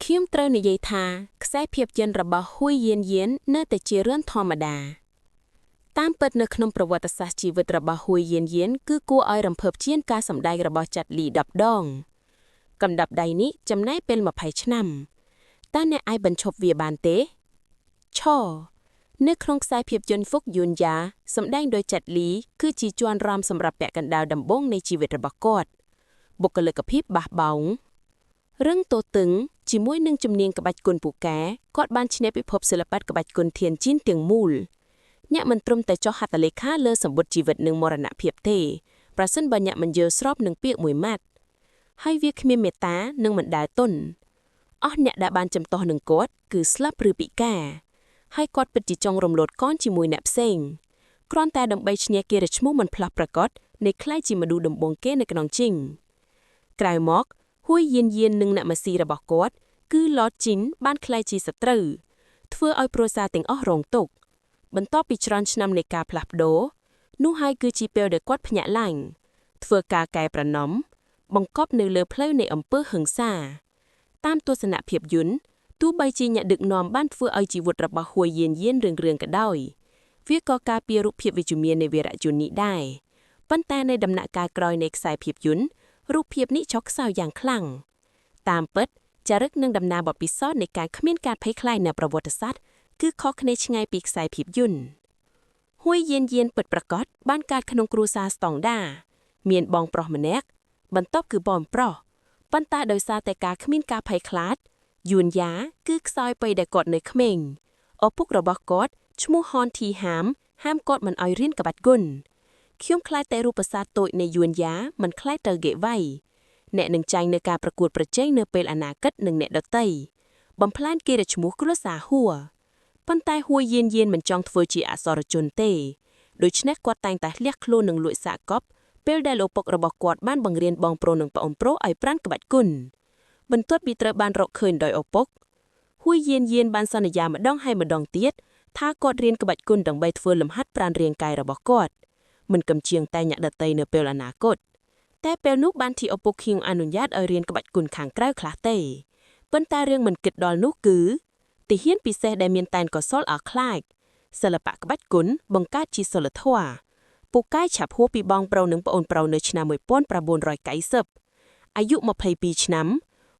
ខ្ញុំត្រូវនិយាយថាខ្សែភាពយន្តរបស់ហ៊ុយយៀនយៀននៅតែជារឿងធម្មតាតាមពិតនៅក្នុងប្រវត្តិសាស្ត្រជីវិតរបស់ហ៊ុយយៀនយៀនគឺគួរឲ្យរំភើបជាងការសម្ដែងរបស់ចាត់លី10ដងកំដាប់ដៃនេះចំណាយពេល20ឆ្នាំតើអ្នកអាចបញ្ឈប់វាបានទេឆនៅក្នុងខ្សែភាពយន្តហ្វុកយូនយ៉ាសម្ដែងដោយចាត់លីគឺជាជាន់រំសម្រាប់ពាក់កណ្ដាលដំបូងនៃជីវិតរបស់គាត់បុគ្គលិកភាពបះបោងរឹងទទឹងជាមួយនឹងជំនាញក្បាច់គុនពូកែគាត់បានឈ្នះពិភពសិល្បៈក្បាច់គុនធានជីនទាំងមូលអ្នកមិនត្រឹមតែចុះហត្ថលេខាលើសម្បត្តិជីវិតនិងមរណភាពទេប្រសិនបើអ្នកមិនយល់ស្របនឹងពាក្យមួយម៉ាត់ហើយវាគ្មានមេត្តានិងមិនដែលទន់អស់អ្នកដែលបានចំទាស់នឹងគាត់គឺស្លាប់ឬពិការហើយគាត់ពិតជាចង់រំលត់កនជាមួយអ្នកផ្សេងគ្រាន់តែដើម្បីឈ្នះគេរឈ្មោះមិនផ្លាស់ប្រកបនៃក្លាយជាមនុស្សដំបូងគេនៅក្នុងជីងក្រោយមកហ៊ួយយៀនយៀននិងអ្នកម៉ាស៊ីរបស់គាត់គឺឡតជីនបានក្លាយជាសត្រូវធ្វើឲ្យគ្រួសារទាំងអស់រងទុក្ខបន្ទាប់ពីច្រើនឆ្នាំនៃការផ្លាស់ប្ដូរនោះហើយគឺជាពេលដែលគាត់ភ្ញាក់ឡើងធ្វើការកែប្រណម្យបង្កប់នៅលើផ្លូវនៃអំពើហិង្សាតាមទស្សនភាពយន្តទោះបីជាអ្នកដឹកនាំបានធ្វើឲ្យជីវិតរបស់ហ៊ួយយៀនយៀនរឿងរឿងក៏ដោយវាក៏ការពាររូបភាពវិជ្ជមាននៃវីរៈជននេះដែរប៉ុន្តែនៅដំណាក់កាលក្រោយនៃខ្សែភាពយន្តរូបភាពនេះចុះខ្សោយយ៉ាងខ្លាំងតាមពិតចារិកនិងដំណើរបទពិសោធន៍នៃការគ្មានការភ័យខ្លាចនៅប្រវត្តិសាស្ត្រគឺខុសគ្នាឆ្ងាយពីខ្សែភាពយន្តហ៊ួយយៀនយៀនពិតប្រាកដបានកើតក្នុងគ្រួសារស្តង់ដាមានបងប្រុសម្នាក់បន្ទាប់គឺបងប្រុសប៉ុន្តែដោយសារតែការគ្មានការភ័យខ្លាចយួនយ៉ាគឺខ្សោយពេលដែលគាត់នៅក្មេងឪពុករបស់គាត់ឈ្មោះហនធីហាមហាមគាត់មិនឲ្យរៀនក្បាច់គុនខ្ញុំខ្លាចតែរូបសាស្ត្រតូចនៃយួនយ៉ាមិនខ្លាចត្រូវគេវាយអ្នកនឹងចាញ់នៅការប្រកួតប្រជែងនៅពេលអនាគតនឹងអ្នកដទៃបំផ្លាញកេរ្តិ៍ឈ្មោះគ្រួសារហួរប៉ុន្តែហួយយៀនយៀនមិនចង់ធ្វើជាអសរជនទេដូច្នេះគាត់តែងតែលះខ្លួននឹងលួចសាកកប់ពេលដែលឪពុករបស់គាត់បានបង្រៀនបងប្រុសនិងប្អូនប្រុសឲ្យប្រានក្បាច់គុនបន្ទាប់ពីត្រូវបានរកឃើញដោយឪពុកហ៊ួយយៀនយៀនបានសន្យាម្ដងហើយម្ដងទៀតថាគាត់រៀនក្បាច់គុនដើម្បីធ្វើលំហាត់ប្រាណរាងកាយរបស់គាត់មិនកំជាងតែអ្នកដទៃនៅពេលអនាគតតែពេលនោះបានទីឪពុកខៀងអនុញ្ញាតឲ្យរៀនក្បាច់គុនខាងក្រៅខ្លះទេប៉ុន្តែរឿងមិនគិតដល់នោះគឺទាហានពិសេសដែលមានតែនកសលអខ្លាចសិល្បៈក្បាច់គុនបង្កើតជាសិលធម៌ពូកែឆាប់ហួសពីបងប្រុសនិងប្អូនប្រុសនៅឆ្នាំ1990អាយុ22ឆ្នាំ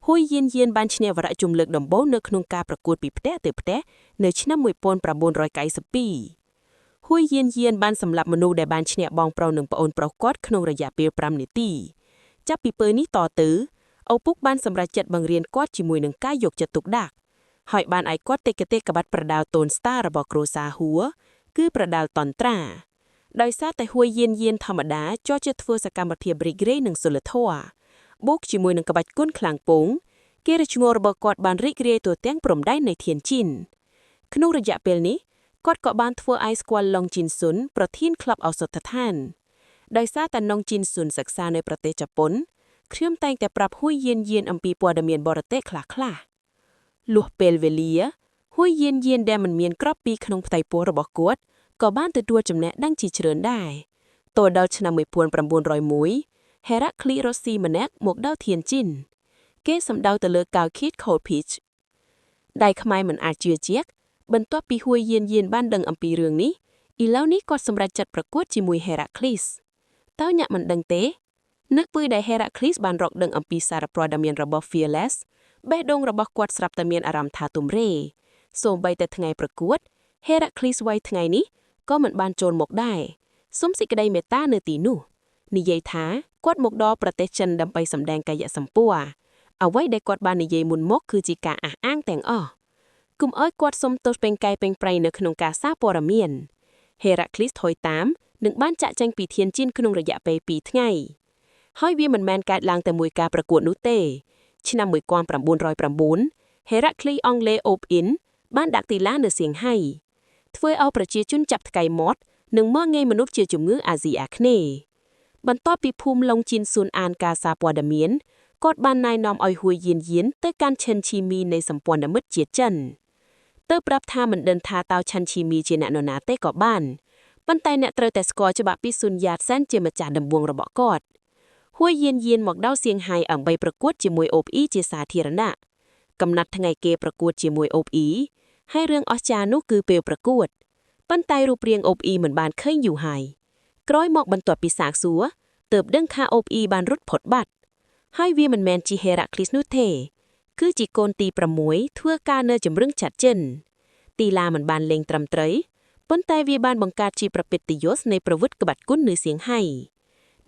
ហ៊ុយយៀនយៀនបានឈ្នះវរៈជំលើកដំបូងនៅក្នុងការប្រកួតពីផ្ទះទៅផ្ទះនៅឆ្នាំ1992ហ៊ុយយៀនយៀនបានសម្លាប់មនុស្សដែលបានឈ្នះបងប្រុសនិងប្អូនប្រុសគាត់ក្នុងរយៈពេល5នាទីចាប់ពីពេលនេះតទៅឪពុកបានសម្រេចចិត្តបង្រៀនគាត់ជាមួយនឹងការយកចិត្តទុកដាក់ហើយបានឲ្យគាត់ទេកទេក្បាត់ប្រដាល់តូនស្តារបស់គ្រួសារហួរគឺប្រដាល់តន្ត្រាដោយសារតែហួយយៀនយៀនធម្មតាចូលចិត្តធ្វើសកម្មភាពរីករាយនិងសុលធម៌បូកជាមួយនឹងក្បាច់គុនខ្លាំងពងគេរឈ្មោះរបស់គាត់បានរីករាយទូទាំងព្រំដែននៃធានជីនក្នុងរយៈពេលនេះគាត់ក៏បានធ្វើឲ្យស្គាល់ឡុងជីនស៊ុនប្រធានក្លឹបឱសថដ្ឋានដោយសារតែឡុងជីនស៊ុនសិក្សានៅប្រទេសជប៉ុនខ្ញុំតែងតែប្រាប់ហ៊ុយយៀនយៀនអំពីព័ត៌មានបរទេសខ្លះៗលុះពេលវេលាហ៊ុយយៀនយៀនដែលមិនមានក្របពីក្នុងផ្ទៃពោះរបស់គាត់ក៏បានទទួលចំណេះដឹងជាច្រើនដែរតដល់ឆ្នាំ1901ហេរ៉ាក្លីរ៉ូស៊ីម្នាក់មកដល់ធានជីនគេសម្ដៅទៅលើកៅខីតខូលភីចដៃខ្មែរមិនអាចជឿជាក់បន្ទាប់ពីហ៊ួយយៀនយៀនបានដឹងអំពីរឿងនេះឥឡូវនេះគាត់សម្រេចចិត្តប្រកួតជាមួយហេរ៉ាក្លីសតើអ្នកមិនដឹងទេនឹកពេលដែលហេរ៉ាក្លីសបានរកដឹងអំពីសារព័ត៌មានរបស់ Fearless បេះដូងរបស់គាត់ស្រាប់តែមានអារម្មណ៍ថាទំរេសូម្បីតែថ្ងៃប្រកួតហេរ៉ាក្លីសវ័យថ្ងៃនេះក៏មិនបានចូលមកដែរសុំសេចក្តីមេត្តានៅទីនោះនិយាយថាគាត់មកដល់ប្រទេសចិនដើម្បីសម្ដែងកាយសម្ព័ន្ធអ្វីដែលគាត់បាននិយាយមុនមកគឺជាការអះអាងទាំងអស់គុំឲ្យគាត់សុំទោសពេញកែពេញប្រៃនៅក្នុងការសារព័ត៌មានហេរ៉ាក្លីសថយតាមនឹងបានចាក់ចែងពីធានជីនក្នុងរយៈពេល2ថ្ងៃហើយវាមិនមែនកើតឡើងតែមួយការប្រកួតនោះទេឆ្នាំ1909ហេរ៉ាក្លីអង់គ្លេសអូបអ៊ីនបានដាក់ទីឡានៅសៀងហៃធ្វើឲ្យប្រជាជនចាប់ថ្កៃមាត់និងមើលងាយមនុស្សជាជំងឺអាស៊ីអាគ្នេយ៍បន្ទាប់ពីភូមិឡុងជីនស៊ុនអានការសារព័ត៌មានគាត់បានណែនាំឲ្យហ៊ួយយៀនយៀនទៅកាន់ឈិនឈីមីនៃសម្ព័ន្ធមិត្តជាតិចិនទៅប្រាប់ថាមិនដឹងថាតើឆាន់ឈីមីជាអ្នកនរណាទេក៏បានប៉ុន្តែអ្នកត្រូវតែស្គាល់ច្បាស់ពីស៊ុនយ៉ាតសែនជាម្ចាស់ដំបូងរបស់គាត់ហ៊ួយយៀនយៀនមកដល់សៀងហៃដើម្បីប្រកួតជាមួយអូបអ៊ីជាសាធារណៈ កំណត់ថ្ងៃគេប្រកួតជាមួយអូបអ៊ីហើយរឿងអស្ចារ្យនោះគឺពេលប្រកួតប៉ុន្តែរូបរាងអូបអ៊ីមិនបានឃើញយូរហើយក្រោយមកបន្ទាប់ពីសាកសួរទើបដឹងថាអូបអ៊ីបានរត់ផុតបាត់ហើយវាមិនមែនជាហេរ៉ាគ្លីសនោះទេគឺជាកូនទី6ធ្វើការនៅជំរឹងចាត់ចិនទីឡាមិនបានលេងត្រឹមត្រូវប៉ុន្តែវាបានបង្កើតជាប្រពិតិយសនៃប្រវត្តិក្បាត់គុណនៅសៀងហៃ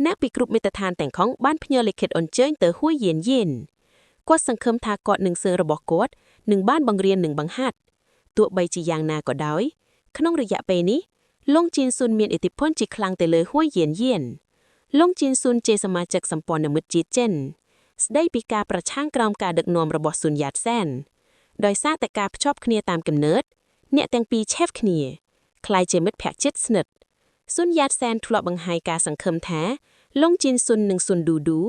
អ្នកពីគ្រប់មេត្តាទាំងខងបានផ្ញើលិខិតអញ្ជើញទៅហួយយានយានគាត់សង្ឃឹមថាគាត់នឹងសើរបស់គាត់នឹងបានបង្រៀននិងបង្ហាត់ទោះបីជាយ៉ាងណាក៏ដោយក្នុងរយៈពេលនេះលងជីនស៊ុនមានឥទ្ធិពលជាខ្លាំងទៅលើហួយយានយានលងជីនស៊ុនជាសមាជិកសម្ព័ន្ធមិត្តជាតិចិនស្ដីពីការប្រឆាំងក្រោមការដឹកនាំរបស់ស៊ុនយ៉ាតសែនដោយសារតែការភ្ជាប់គ្នាតាមកំណើតអ្នកទាំងពីរឆេវគ្នាក្លាយជាមិត្តភក្តិជិតស្និទ្ធស៊ុនយ៉ាតសែនធ្លាប់បង្ហាញការសង្ឃឹមថាលងជីនស៊ុននិងស៊ុនឌូឌូ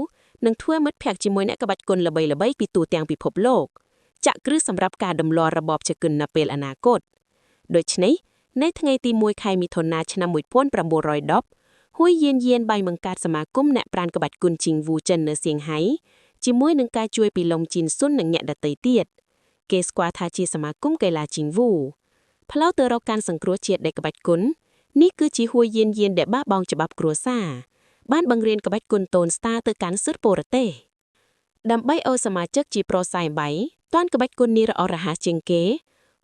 នឹងធ្វើមិត្តភក្តិជាមួយអ្នកក្បាច់គុណល្បីៗពីទូទាំងពិភពលោកចាក់គ្រឹះសម្រាប់ការដំឡរបបជគុណនៅពេលអនាគតដូច្នេះនៅថ្ងៃទី1ខែមិថុនាឆ្នាំ1910ហួយយានយានបានបង្កើតសមាគមអ្នកប្រានក្បាច់គុណជីងវូចិននៅសៀងហៃជាមួយនឹងការជួយពីលងជីនស៊ុននិងអ្នកដទៃទៀតគេស្គាល់ថាជាសមាគមកីឡាជីងវូផ្លូវទៅរកការសង្គ្រោះជាតិដែលក្បាច់គុណនេះគឺជាហួយយានយានដែលបាបងច្បាប់គ្រួសារបានបង្រៀនក្បាច់គុណតូនស្តាទៅកាន់សិទ្ធិបរទេសដើម្បីឲ្យសមាជិកជាប្រុសសាយបៃតាន់ក្បាច់គុណនេះរអរហ័សជាងគេ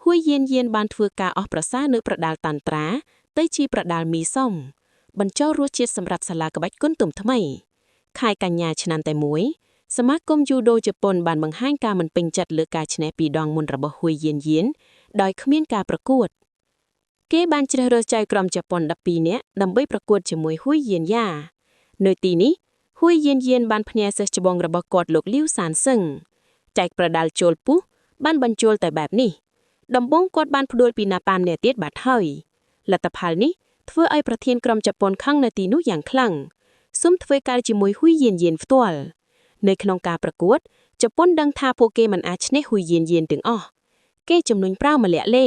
ហួយយានយានបានធ្វើការអស់ប្រសានៅប្រដាល់តាន់ត្រាទៅជាប្រដាល់មីសុំបញ្ចូលរសជាតិសម្រាប់សាលាក្បាច់គុណទុំថ្មីខែកញ្ញាឆ្នាំតែមួយសមាគមយូដូជប៉ុនបានបង្ហាញការមិនពេញចិត្តលើការឈ្នះពីរដងមុនរបស់ហួយយានយានដោយគ្មានការប្រកួតគេបានជ្រើសរើសចៅក្រមជប៉ុន12នាក់ដើម្បីប្រកួតជាមួយហួយយានយ៉ានៅទីនេះហួយយានយានបានផ្ញើសិស្សច្បងរបស់គាត់លោកលីវសានសឹងចែកប្រដាល់ចូលពុះបានបញ្ចូលតែបែបនេះដំបងគាត់បានផ្ដួលពីណាប៉ាមអ្នកទៀតបាត់ហើយលទ្ធផលនេះធ្វើឲ្យប្រធានក្រុមជប៉ុនខឹងនៅទីនោះយ៉ាងខ្លាំងសុំធ្វើការជាមួយហ៊ុយយានយានផ្ទាល់នៅក្នុងការប្រកួតជប៉ុនដឹងថាពួកគេមិនអាចឈ្នះហ៊ុយយានយានទាំងអស់គេជំនួញប្រាវម្លាក់លេ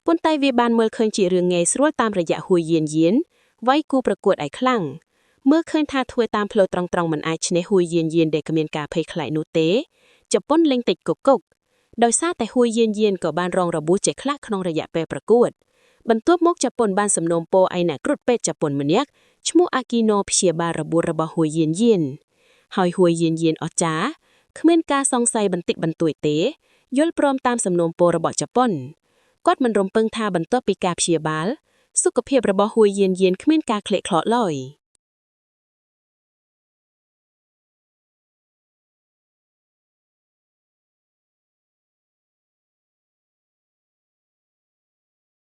ប៉ុន្តែវាបានមើលឃើញជារឿងងាយស្រួលតាមរយៈហ៊ុយយានយានវាយគូប្រកួតឲ្យខ្លាំងមើលឃើញថាធ្វើតាមផ្លូវត្រង់ៗមិនអាចឈ្នះហ៊ុយយានយានដែលគ្មានការភ័យខ្លាចនោះទេជប៉ុនលេងតិចគុកគុកដោយសារតែហ៊ុយយានយានក៏បានរងរបួសជាខ្លះក្នុងរយៈពេលប្រកួតបន្ទាប់មកជប៉ុនបានសំណូមពរឲ្យអ្នកគ្រុឌពេទ្យជប៉ុនម្នាក់ឈ្មោះអាគីណូព្យាបាលរបួសរបស់ហ៊ុយយានយានហើយហ៊ុយយានយានអស្ចារ្យគ្មានការសង្ស័យបន្តិចបន្តួចទេយល់ព្រមតាមសំណូមពររបស់ជប៉ុនគាត់មិនរំពឹងថាបន្ទាប់ពីការព្យាបាលសុខភាពរបស់ហ៊ុយយានយានគ្មានការក្លែកខ្លោចឡើយ។